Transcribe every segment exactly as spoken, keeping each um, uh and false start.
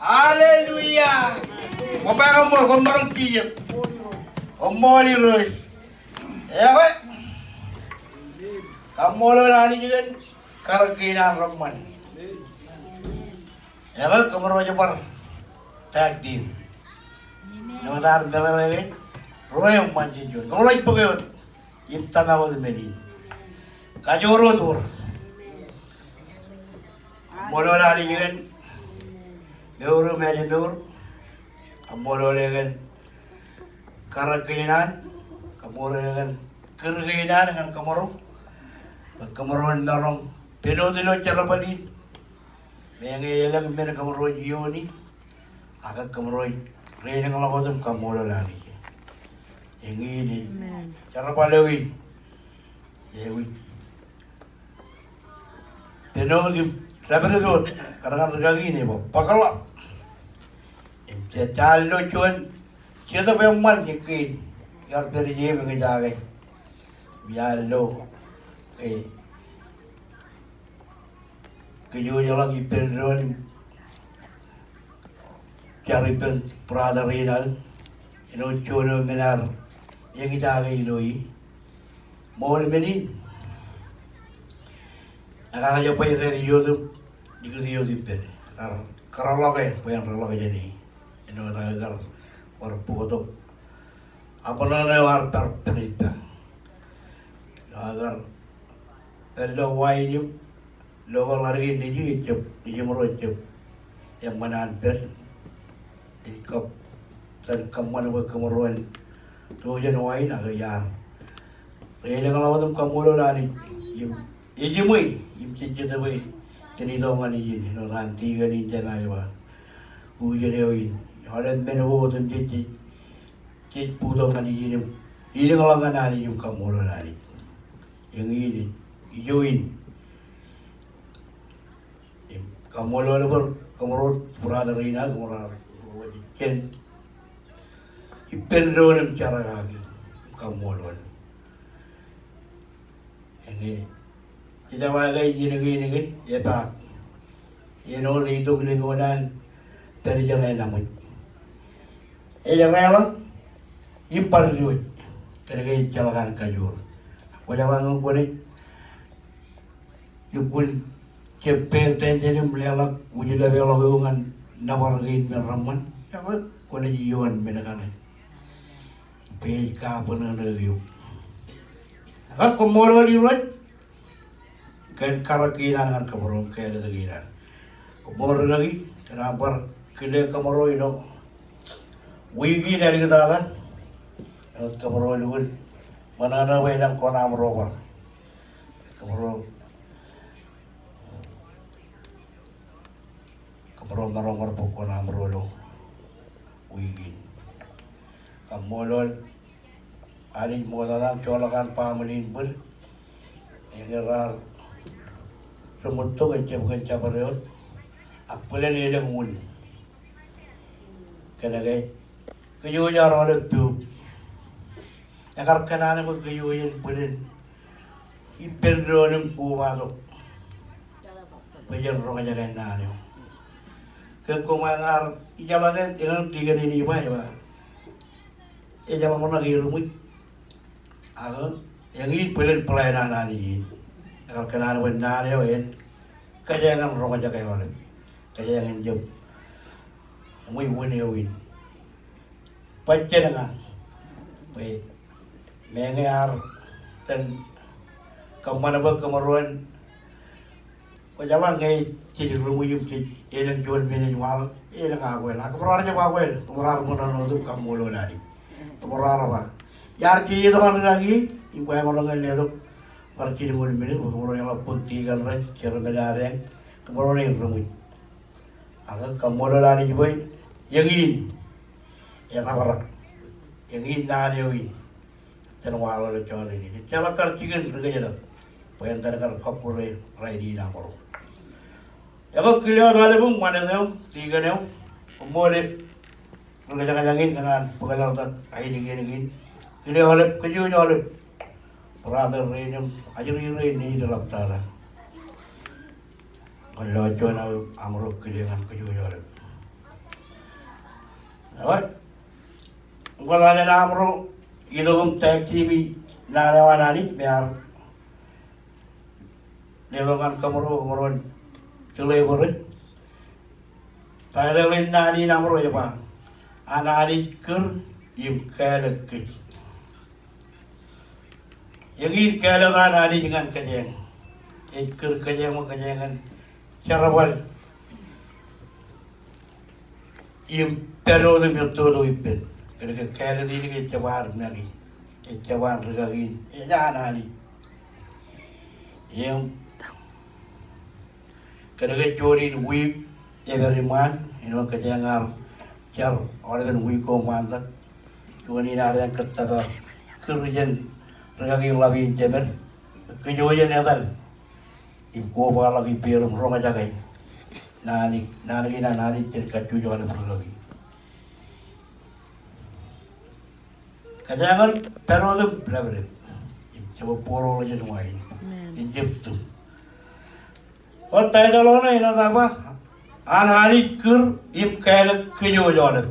Alleluia. Koṃṃool, koṃṃool Irooj. Ekwe, kaṃṃoolol Anij kōn karōk kein an reṃṃan. Ekwe, kōmro ej bar tag team. Āinwōt ad meḷeḷe ke, ro eṃṃan jān juon. Kōmro ej bōk eoon im tōmak wōt men in. Kajoor wōt wōr. Kaṃṃoolol Anij kōn mour eo im ājmour. Kaṃṃoolol e kōn karōk kein an, kaṃṃoolol e kōn kūr kein an ñan kōmro. Bwe kōmro en maroñ pen wōt ilo jerbal in. Meñe elōñ men kōmro ej iiooni, ak kōmro ej reilaḷḷọk wōt im kaṃṃoolol Anij. Eñin ej jerbal eo in. Ewōr pen wōt im dāpdep wōt kōn an rūkaki in ej ba buckle up. Im jaar lo juon jetōb eṃṃan ijin kein. Iar pād ie im eñjake. Im jaar lo ke kōj wōjḷọk ippān doon im jar ippān brother in aō. Āinwōt juon eo men ear eñjake ilo e. Ṃool men in. Ak kōj bar jar iiō im likūt iiō ippān. Kar kōrọọlḷọk e bwe en rōḷọk jān e. Āinwōt aō kar bar bōktok abṇōṇō eo ear bar pād ippa. Ak kar pād ilo wain im lo ke ḷaddik in nejū ejjab, nejūṃro ejjab eṃṃan an pād. Ej kab, ej kōṃṃan bwe kōmro en to jān wain ak iar reilaḷḷọk wōt im kaṃṃoolol Anij im ejiṃwe im jejjet bwe jen itok ñan ijin. Āinwōt an tikōn in jema ej ba, bujin eo in, aolep men ko otemjej jej, jej bōktok ñan ijin im reilaḷḷọk ñan Anij im kaṃṃoolol Anij. Eñin ej ijo in. Im kaṃṃoolol bwe kōmro brother in aō, kōmro ar jen ippān doon im jar kaki im kaṃṃoolol. Eñin, jejeḷā ke iien kein ke epaak. Āinwōt ej itok lōñ eo an pād jeṇe ṇaṃwōj. Ej reḷap im bar diwōj kōnke ejjeḷọk an kajoor. Ak kwōjeḷā ñe kwōnaaj lukkuun jab pay attention im leḷọk wūjlepḷọk eok ñan nōbar kein me reṃṃan, ekwe kwōnaaj iioon men kaṇe. Bwe ej kabwinōṇō eok. Ak koṃṃoolol Irooj kōn karōk kein an ñan kōmro im kāālōt kein an. Koṃṃool rūkaki kōn aṃ bar kile kōmro ilo wiik in āliktata. Āinwōt kōmro lukkuun ṃōṇōṇō bwe elōñ kuṇaṃ ro bar. Kōmro, kōmro maroñ bar bōk kuṇaṃ ro ilo wiik in. Kaṃṃoolol Anij ṃoktata im joḷọk an baaṃle in bōd. Eñin raar ri ṃōttok ejjab kōn jabdewōt. Ak bōlen elōñ wūn. Kōnke kōj wōj ear aolep pok. Ekar kōṇaan bwe kōj wōj en bōlen ippān doon im kobatok bwe jen roñjake naan eo. Ke koṃ ear ijeḷā ke, eñin tikōn in ej ba, ej ba, ejjeḷọk ṇe ke ri ṃwij. Ak eñin bōlen plan an Anij in. Ekar kōṇaan bwe naan eo en kōjeañ in roñjake aolep. Kōjeañ in jab ṃwij wūn eo in. Bwe jen ña, bwe meñe ear itōn kōṃṃan bwe kōmro en Kwōjeḷā ñe jej ri ṃwij im jej elōñ juon men ej waḷọk, elōñ akwāāl. Ak kōmro ar jab akwāāl, kōmro ar ṃōṇōṇō wōt im kaṃṃoolol Anij. Kōmro ar ba, iar jej itok an rikaki, im kwe emaroñ ñan letok bar jilñuul minit, bwe kōmro en ḷak bōk tikōn ro, chairman ad eñ, kōmro en ri ṃwij. Ak kaṃṃoolol Anij bwe eñin etōprak, eñin naan eo in. Itōn waḷọk ilo jota in. Ejjeḷọk kar jikin ri kōjdat bwe en kar kọkkure rainin aṃro. Ekwe kile wōt aolep im ṃanit eo, tikōn eo, koṃṃool ri kōjañjañ in kōṇaan bōk laḷtak ainikien kein. Kile aolep, kōj wōj aolep. Brother rein im ajri rein nejid eḷaptata. Kōn lọjet juon aō aṃro kile ñan kōj wōj aolep. Ekwe, Ñe kwōj aṃro itok im tag team-i naan eo an Anij me ear letok ñan kōmro, kōmro en deliver e. Title in naan in aṃro ej ba, An Anij Kūr im Kāālōt Kōj. Eñin kāālōt an Anij ñan kōjeañ. Ej kūr kōjeañ bwe kōjeañ en jerbal im pād wōt im ettoto ippān. Kōnke kāālōt in ke ejjab an make, ejjab an rikaki in, ej an Anij. Im kōnke juon in wiik ej pād iṃaan, āinwōt kōjeañ ar jar aolepen wiik ko ṃaantak. Juon in ad eñ kōttōpar kūr jān rikaki ḷap in jemed. Kōj wōj en etal im kobaḷọk ippāer im roñjake naan, naan kein an Anij jān kajjojo aolep rikaki. Kōjeañ en pād wōt im dāpdep im jab būroḷọk jān wa in. Amen. Im jab tūṃ. Wōt title eo ṇe ej ba, An Anij Kūr im Kāālōt Kōj Wōj Aolep.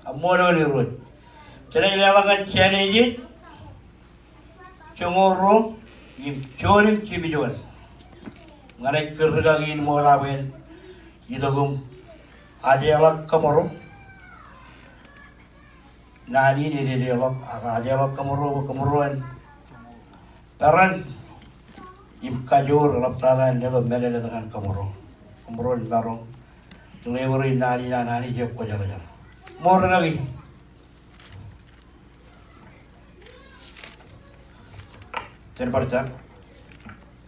Kaṃṃoolol Irooj. Jenaaj leḷọk ñan Jenesis joñoul ruo im juon im jimjuon. Ñan ej kūr rikaki in ṃokta bwe en itok im ajeḷọk kōmro. Naan in ededeḷọk ak ajeḷọk kōmro, kōmro en peran im kajoor eḷaptata en letok mālōtlōt ñan kōmro. Kōmro en maroñ deliver e naan in an Anij ej kwōjarjar. Ṃool rikaki. Jen bar jar.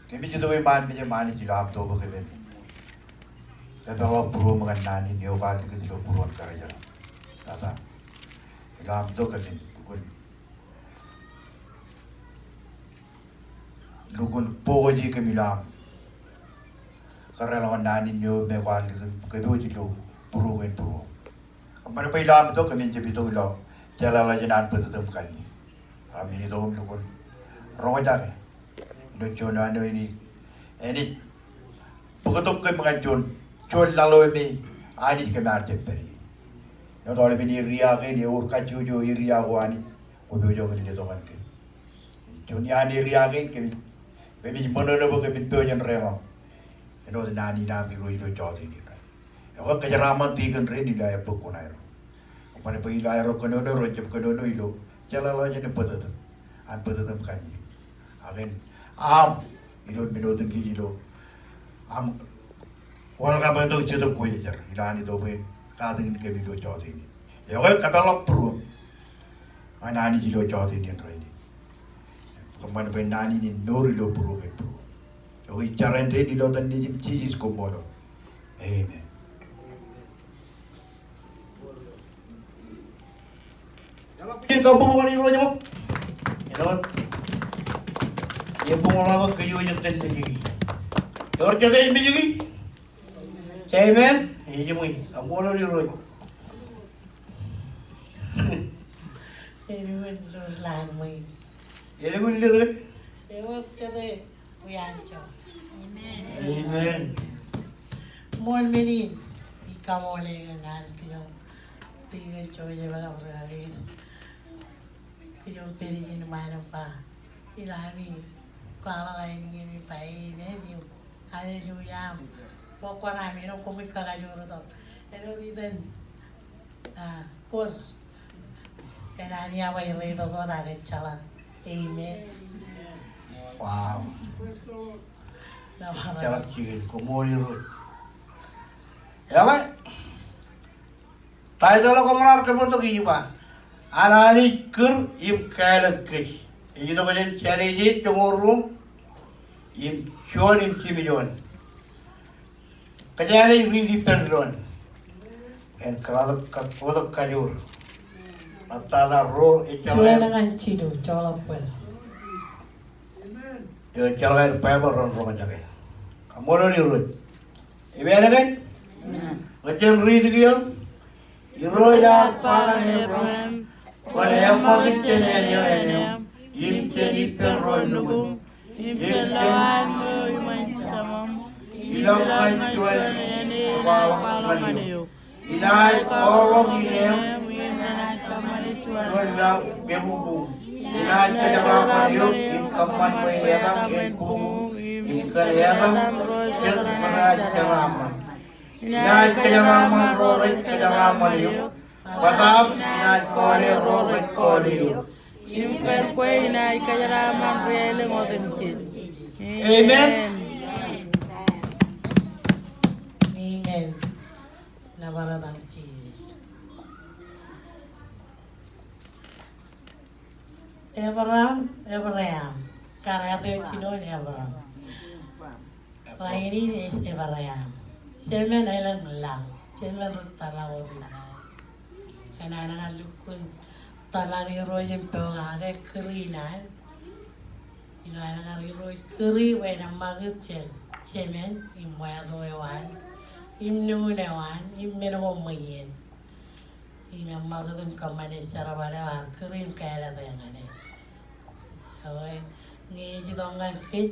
Kōmij itok iṃaan mejān Anij ilo am itok bwe kōmin pepeḷḷọk būruōm ñan naan in eo kwaar likūt ilo būruon karijeran. Tata. Ilo am itok kōmin lukkuun, lukkuun bōk wōj kōm ilo am kōrreḷọk naan in eo me kwaar likūt kōpooj ilo būruō kein būruōm. Kōṃṃan bwe ilo am itok kōmin jab itok ilo jeḷāḷọkjeṇ an bōtōktōk im kanniōk. Ak kōmin itok im lukkuun roñjake ilo juon āne eo in, enaaj bōktok kōm ñan juon, juon laḷ eo me Anij kōm ar jab pād ie. Āinwōt aolepen area kein, ewōr kajjojo area ko Anij kwō pojak in letok ñan kōm. Juon iaan area kein kōmij, kōmij ṃōṇōṇō bwe kōmin pojak in deḷọñ āinwōt naan in aṃ Irooj ilo jota in. Ekwe kōjeraaṃṃan tikōn rein ilo aer bōk kuṇaerro. Kōṃṃan bwe ilo aerro kōnono ren jab kōnono ilo jeḷāḷọkjeṇ bōtōktōk an bōtōktōk im kanniōk. Ak en aṃ ilo men otemjej ilo aṃ wōnṃaanḷọk im itok Jetōb Kwōjarjar ilo an itok bwe en katakin kōm ilo jota in. Ekwe kōpeḷḷọk būruōm ñan Anij ilo jota in rainin. Kōṃṃan bwe naan in en mour ilo būruō kein būruōm. Ekwe ij jar āindein ilo etan Nejiṃ Jisōs, koṃṃool. Amen. Jen kabbokbok ñan Irooj ṃōk. Āinwōt ebuñḷọk bwe kōj wōj ettōn mejiki. Ewōr jete ej mejiki? Amen. Ej ṃōj. Kaṃṃoolol Irooj. Elukkuun lir ḷaanṃōj. Elukkuun lir. Ewōr jete wiaanjoñ. Amen. Ṃool men in, ij kaṃṃoolol eok ñan kōj, tikōn Joseph kab rikaki. Kōj pād ijin ṃaan im ba, ilo ami kwaḷọk ainikiemi ba amen im hallelujah. Bwe kwōn ami ṇe koṃij kakajoor tok. Āinwōt itōn, ah, kor. Kōn an ia ba ireito kor ak ejjeḷọk. Amen. Wow. Ejjeḷọk jikin, koṃṃool Irooj. Ewe, title eo koṃ raar kōpootok ej ba, An Anij Kūr im Kāālōt Kōj. Ej itok jān Jenesis joñoul ruo im juon im jimjuon. Kōjeañ naaj riiti ippān doon. En kōtōk, kōtōk kajoor. Ḷaptata ruo ejjeḷọk aer. Juon ñan jilu, joḷọk bōd. Eo ejjeḷọk aer Baibōḷ ren roñjake. Kaṃṃoolol Irooj. Amen ke? Ñe jen riiti kiiō. Irooj ear ba ñan Ebram, kwōn eṃṃakūt jān āne eo enaṃ, im jān ippān ro nukuṃ, im jān lowaan eo iṃaan jemaṃ, ilọk ñan juon āne enaaj kwaḷọk ñan eok. Inaaj kọọrọk inaṃ im enaaj kōṃṃane juon laḷ ebubu. Inaaj kōjeraaṃṃan eok im kōṃṃan bwe etaṃ en buñū im kōn etaṃ ro jet renaaj jeraaṃṃan. Inaaj kōjeraaṃṃan ro rej kōjeraaṃṃan eok, bōtab inaaj kọọle ro rej kọọle eok. Im kōn kwe inaaj kōjeraaṃṃan ri-aelōñ otemjej. Amen. Amen. Nōbar etaṃ Jisōs. Ebram, Ebream. Kar āt eo jinoin Ebram. Rainin ej Ebream. Jemān elōñ laḷ. Jemān ri tōmak otemjej. Kōn an kar lukkuun tōmak Irooj im pokake kūri naan. Ilo an kar Irooj kūri bwe en eṃṃakūt jān jemān im wāto eo an, im nukun eo an, im men ko ṃweien. Im eṃṃakūt im kōṃṃane jerbal eo ear kūr im kāālōt e ñan e. Ewe, ñe ej itok ñan kōj,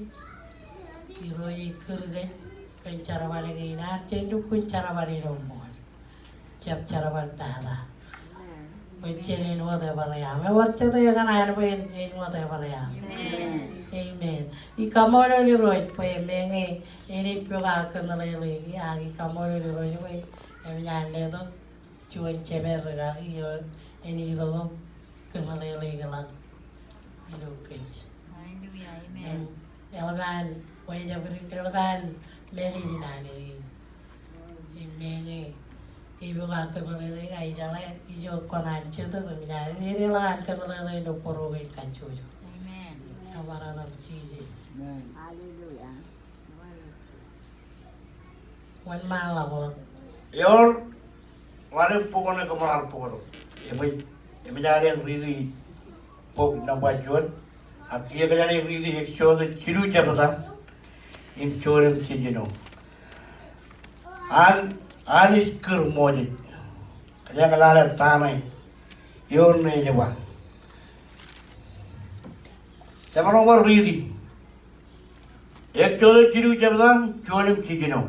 Irooj ej kūr kōj kōn jerbal kein, ear jab lukkuun jerbal ilo ṃool. Jab jerbal tata. Bwe jen āinwōt Ebream. Ewōr jete ekōṇaan bwe en āinwōt Ebream. Amen. Ij kaṃṃoolol Irooj bwe meñe enaaj pokake kōmeḷeḷeiki, ak ij kaṃṃoolol Irooj bwe enaaj letok juon jemān rikaki eo enaaj itok im kōmeḷeḷeiki ḷọk ilo kōj. Hallelujah, amen. Im eḷap an wejabrik, eḷap an mālij naan in. Im meñe ej pokake kōmeḷeḷeiki, ak ijeḷā, ijo kōṇaan Jetōb im inaaj dedeḷọk an kōmeḷeḷe ilo bōro kein kajjojo. Amen. Nōbar etaṃ Jisōs. Amen. Hallelujah. Wōnṃaanḷọk wōt. Ewōr ḷalem bok ṇe kōṃro ar bōktok. Eṃōj, eṃōj ad en riiti bok nōṃba juon. Ak kiiō kōjeañ riiti Exodus jilu jebta im juon im jiljino. An, Anij kūr Moses. Kōjeañ lale ta ṇe ewōr ṇe ej ba. Jemaroñ bar riiti. Exodus jilu jebta, juon im jiljino.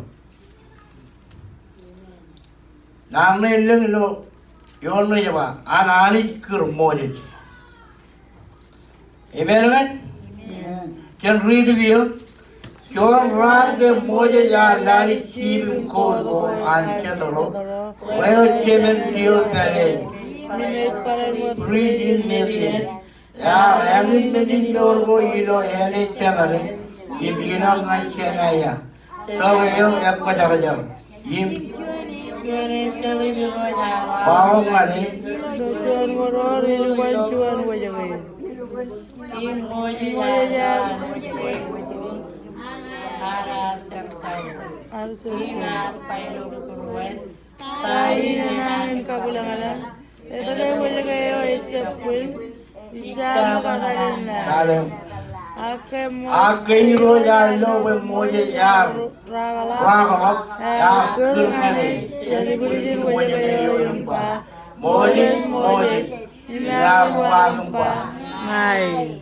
Naan ṇe elōñ ilo ewōr ṇe ej ba, an Anij kūr Moses. Amen, amen? Amen. Jen riiti kiiō. Juon raan ke Moses ear lale jiip im koot ko an Jetro, eo jemān tiō pāleen, priest in Midian, ear āñin men in mour ko ilo āne Samaria, im ilọk ñan Sinai. Tok eo ekwōjarjar. Im kwaḷọk ñan e. Im Moses ear Ta in enañin kabwilōñlōñ, etke wōjke eo ejjab bwil, ijjab kōṇaan. Ak ke Irooj ear lo bwe Moses ear raakḷọk, ear kūr ñan e jān bwiljin wōjke eo im ba, Moses, Moses. im ear uwaak im ba, Ña e.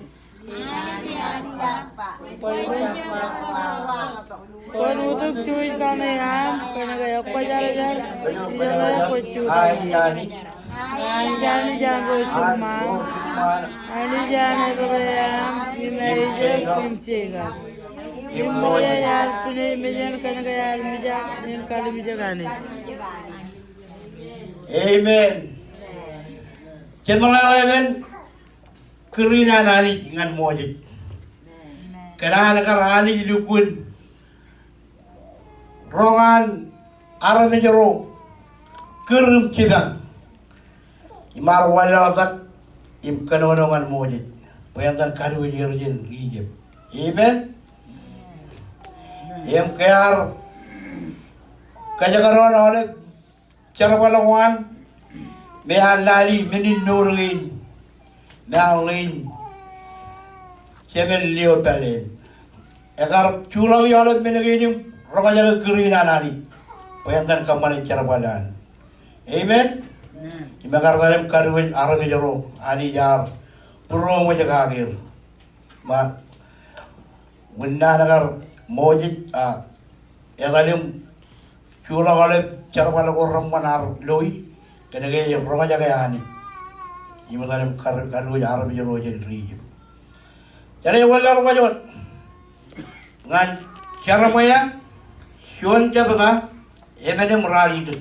Kwōn utōk juj kaṇe aṃ kōnke ekwōjarjar ijeṇe kwōj jutak. Ña Anij an ro jukṃaan, Anij an epād eaṃ im āinwōt im jeikab. Im Moses ear pād imejaṃ kōnke ear mijak in kalimjek Anij. Amen. Jen meḷeḷe kōn kūr in an Anij ñan Moses. Kōn an kar Anij lukkuun roñ an armej ro kūr im jipañ im ar wanlaḷtak im kōnono ñan Moses bwe en kar kadiwōj er jān ri Ijipt. Amen. Im ke ear kajekdọọn aolep jerbal ko an me ear lale men in mour kein me ear ḷein jemān lio pāleen. Ekar juḷọk aolep men kein im roñjake kūr in an Anij bwe en kōṃṃane jerbal an. Amen. Im ekar etal im kadiwōj armej ro Anij ear būroṃōj kake er. Ṃae, wūnin an kar Moses a etal im juḷọk aolep jerbal ko reṃṃan ar loi kōnke ej roñjake Anij im etal im kar- kadiwōj armej ro jān ri Ijipt. Jenaaj wanlaḷ wōt ñan Jeremaia juon jebta emān im ralitōk.